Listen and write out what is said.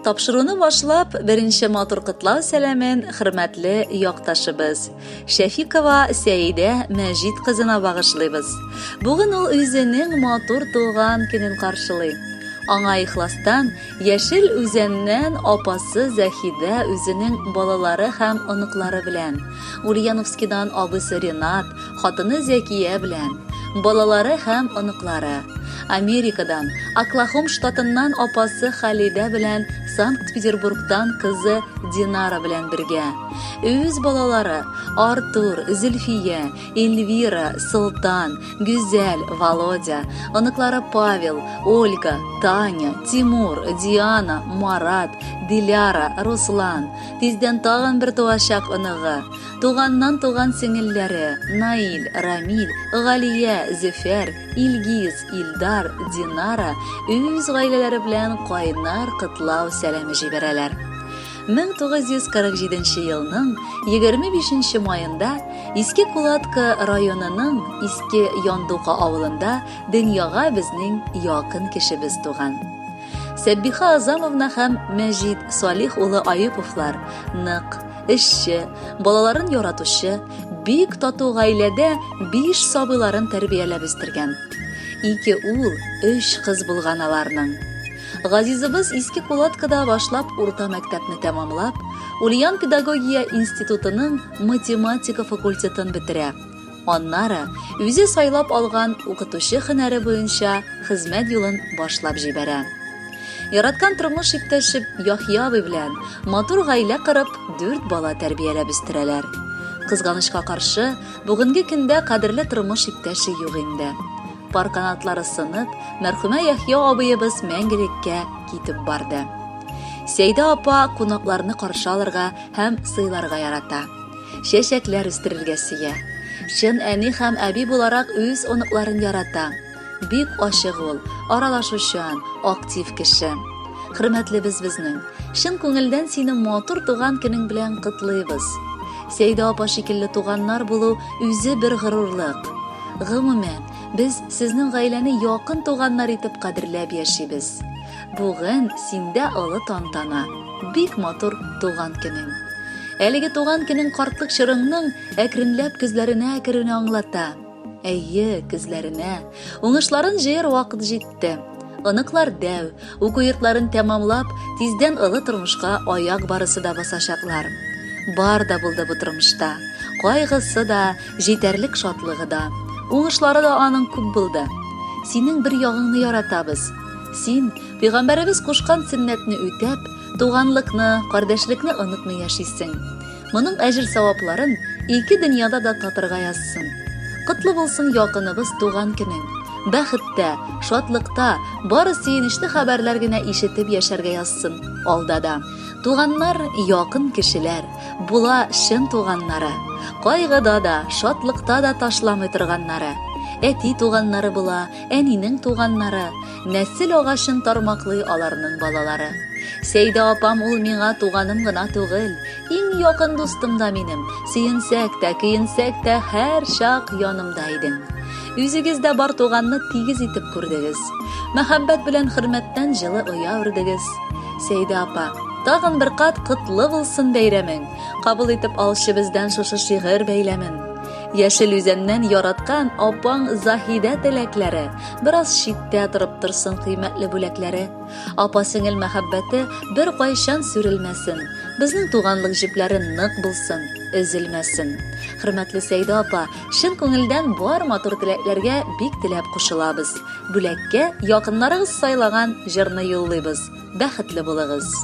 Тапшыруны башлап, беренче матур котлау сәламен хөрмәтле якташыбыз Шәфикова Сәидә Мәҗит кызына багышлыйбыз. Бүген ул үзенең матур туган көнен каршылый. Аңа ихластан Яшел Үзәннән апасы Заһидә үзенең балалары һәм оныклары белән, Ульяновскидан абыйсы Ренат, хатыны Зәкия белән, балалары һәм оныклары, Америкадан, Оклахом штатыннан апасы Халидә белән Санкт-Петербургтан кызы Динара белән бергә, үз балалары Артур, Зөлфия, Эльвира, Солтан, Гүзәл, Володя, оныклары Павел, Ольга, Таня, Тимур, Диана, Марат, Диляра, Руслан, тиздән тагын бер туачак оныгы, туганнан туган сеңелләре Наил, Рамил, Галия, Зөфәр, Илгиз, Илдар, Динара үз гаиләләре белән кайнар котлау сәламе җибәрәләр. 1947 елның 25 маенда Иске Кулатка районының Иске Яндука авылында дөньяга безнең якын кешебез туган. Сәббиха Азамовна һәм Мәҗит Салих улы Аюповлар нык, эшче, балаларын яратучы, бик тату гаиләдә биш сабыйларын тәрбияләп үстергән. Ике ул, өч кыз булган аларның. Газизыбыз Иске Кулаткада башлап урта мәктәпне тәмамлап, Ульян педагогия институтының математика факультетын бетерә. Аннары үзе сайлап алган укытучы һөнәре буенча хезмәт юлын башлап җибәрә. Яраткан тормыш иптәше Яхъя абый белән матур гаилә корып, дүрт бала тәрбияләп үстерәләр. Кызганычка каршы, бүгенге көндә кадерле тормыш иптәше юк инде. Пар канатлары сынып, мәрхүмә Яхъя абыебыз мәңгелеккә китеп барды. Сәйдә апа кунакларны каршы алырга һәм сыйларга ярата. Чәчәкләр үстерергә сөя. Чын әни һәм әби буларак үз оныкларын ярата. Бик ачык ул, аралашучан, актив кеше. Хөрмәтлебез безнең, чын күңелдән сине матур туган көнең белән котлыйбыз. Сәйдә апа шикелле туганнар булу үзе бер горурлык. Гомумән, без сезнең гаиләне якын туганнар итеп кадерләп яшибез. Бүген синдә олы тантана, бик матур туган көнең. Әлеге туган көнең картлык чорыңның әкренләп көзләренә керүне аңлата. Әйе, көзләренә. Уңышларын җыяр вакыт җитте. Оныклар дәү, уку йортларын тәмамлап, тиздән олы тормышка аяк барысы да басачаклар. Бар да булды бу тормышта. Кайгысы да, җитәрлек шатлыгы да. Уңышлары да аның күп булды. Синең бер ягыңны яратабыз. Син, пәйгамбәребез кушкан сөннәтне үтәп, туганлыкны, кардәшлекне онытмый яшисең. Моның әҗер-савапларын ике дөньяда да татырга язсын. Котлы булсын якыныбыз туган көнең. Бәхеттә, шатлыкта, бары сөенечле хәбәрләр генә ишетеп яшәргә язсын алда да. Туганнар, якын кешеләр, була чын туганнары. Кайгыда да, шатлыкта да ташламый торганнары. Әти туганнары була, әнинең туганнары, нәсел агачын тармаклый аларның балалары. Сәйдә апам ул миңа туганым гына түгел, иң якын дустым да минем, сөенсәк тә, көенсәк тә һәр чак янымда идең. Үзегез дә бар туганны тигез итеп күрдегез. Мәхәббәт белән хөрмәттән җылы оя үрдегез. Сәйдә апа, тагын бер кат котлы булсын бәйрәмең. Кабул итеп алчы бездән шушы шигырь бәйләмен. Яшел Үзәннән яраткан апаң Заһидә теләкләре, бераз читтә торып торсын кыйммәтле бүләкләре. Апа-сеңел мәхәббәте беркайчан сүрелмәсен, безнең туганлык җепләре нык булсын, өзелмәсен. Хөрмәтле Сәйдә апа, чын күңелдән бар матур теләкләргә бик теләп кушылабыз. Бүләккә якыннарыгыз сайлаган җырны юллыйбыз. Бәхетле булыгыз!